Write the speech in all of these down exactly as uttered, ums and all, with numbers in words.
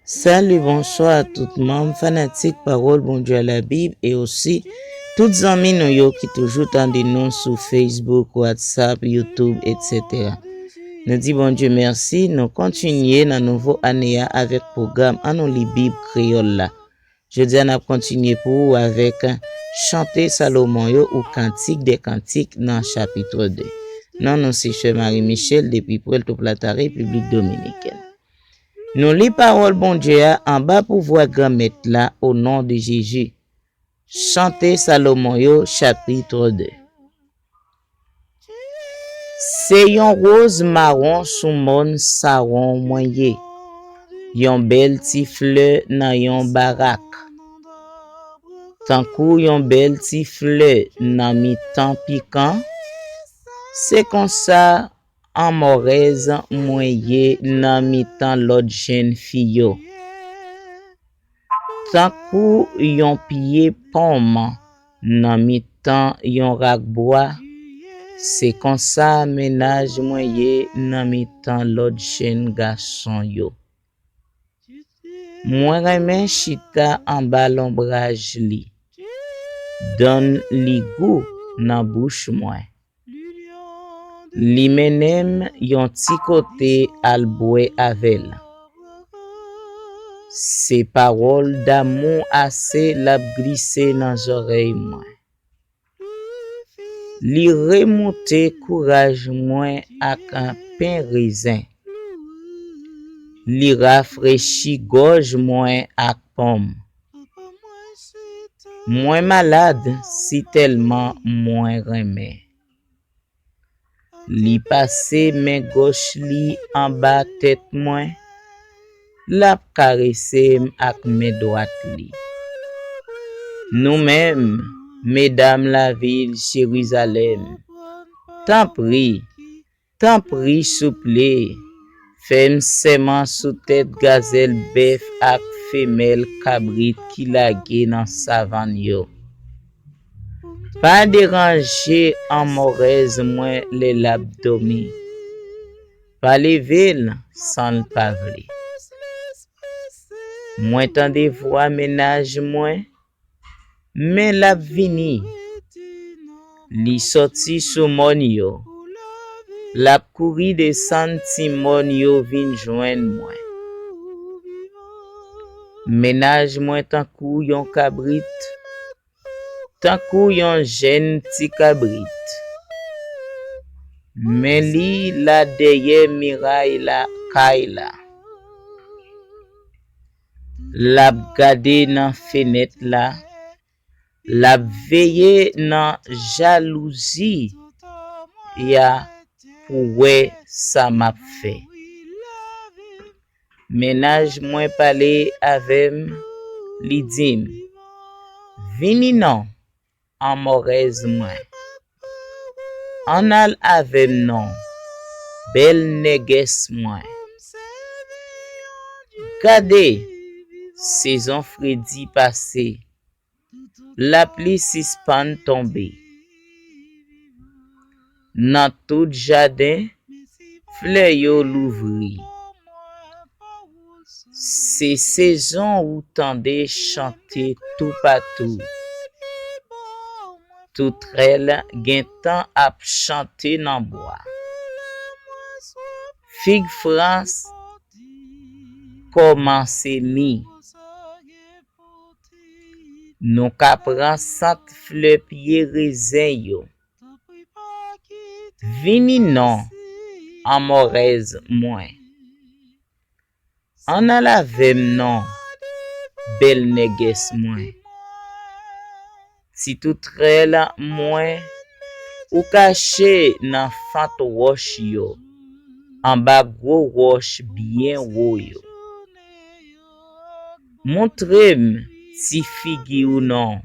Salut, bonsoir tout manm fanatik Pawòl Bondye a Labib e osi tout zanmi nou yo ki toujou tande nou sou Facebook, WhatsApp, YouTube, etsetera. Nou di Bondye mèsi, nou kontinye nan nouvo ane a avèk pwogram Ann nou li Bib Kreyòl la. Jodi a n ap kontinye pou ou avèk Chante Salomon yo ou Kantik dè Kantik nan chapit de. Non nou se Sè Marie Michel depi Puerto Plata, Repiblik Dominikèn. Nou li pawòl Bondye a anba pouvwa Granmèt la, o non de Jezi. Chante Salomon yo, chapit de. Se yon woz mawon sou mòn Sawon mwen ye, yon bèl ti flè nan yon barak. Tankou yon bèl ti flè nan mitan pikan, se konsa anmòrèz mwen ye nan mitan lòt jenn fi yo. Tankou yon pye ponm nan mitan yon rak bwa, se konsa mennaj mwen ye nan mitan lòt jenn gason yo. Mwen renmen chita anba lonbraj li, donn li gou nan bouch mwen. Li mennen m yon ti kote al bwè avè l. Se pawòl damou ase l ap glise nan zòrèy mwen. Li remoute kouraj mwen ak pen rezen. Li rafrechi gòj mwen ak ponm. Mwen malad sitèlman mwen renmen. Li pase men gòch li anba tèt mwen, l ap karese m ak men dwat li. Nou menm, medam lavil Jerizalèm, tanpri, tanpri, souple, fè m sèman sou tèt gazèl bèf ak femèl kabrit ki lage nan savann yo. Pa deranje anmòrèz mwen lè l ap dòmi. Pa leve l san l pa vle. Mwen tande vwa mennaj mwen, men l ap vini. Li sòti sou mòn yo. L ap kouri desann ti mòn yo vin jwenn mwen. Mennaj mwen tankou yon kabrit, tankou yon jenn ti kabrit. Men li la dèyè miray la, kay la. L ap gade nan fenèt la, l ap veye nan jalouzi a pou wè sa m ap fè. Mennaj mwen pale avè m, li di m, vini non, anmòrèz mwen. Ann al avè m non, bèl nègès mwen. Gade, sezon fredi pase, lapli sispann tonbe. Nan tout jaden, flè yo louvri. Se sezon ou tande chante toupatou. Toutrèl gentan ap chante nan bwa. Fig Frans kòmanse mi. Nou ka pran sant flè pye rezen yo. Vini non, anmòrèz mwen. Ann al avè m non, bèl nègès mwen. Ti toutrèl mwen, ou kache nan fant wòch yo, anba gwo wòch byen wo yo. Montre m ti figi w non.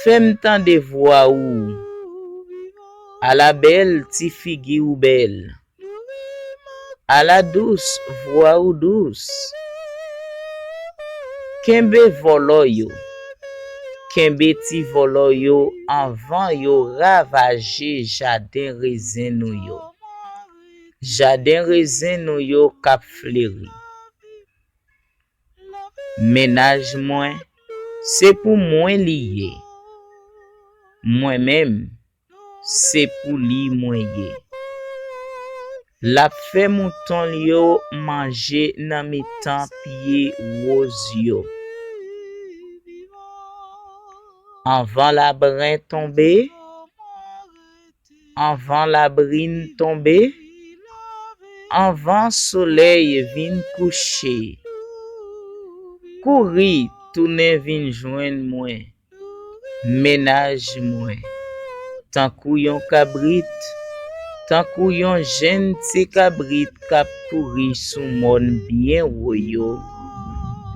Fè m tande vwa ou. Ala bèl ti figi ou bèl. Ala dous vwa ou dous. Kenbe vòlò yo. Kenbe ti vòlò yo anvan yo ravaje jaden rezen nou yo. Jaden rezen nou yo k ap fleri. Mennaj mwen, se pou mwen li ye. Mwen menm, se pou li mwen ye. L ap fè mouton l yo manje nan mitan pye woz yo. Anvan labren tonbe, anvan labrin tonbe, anvan solèy vin kouche, kouri tounen vin jwenn mwen, mennaj mwen, tankou yon kabrit, tankou yon jenn ti kabrit k ap kouri sou mòn byen wo yo.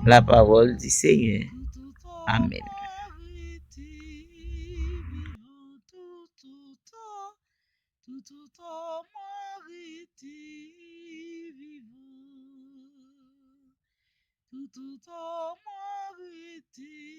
La parole du Seigneur. Amèn. Toutotan mwen rete vivan, toutotan mwen rete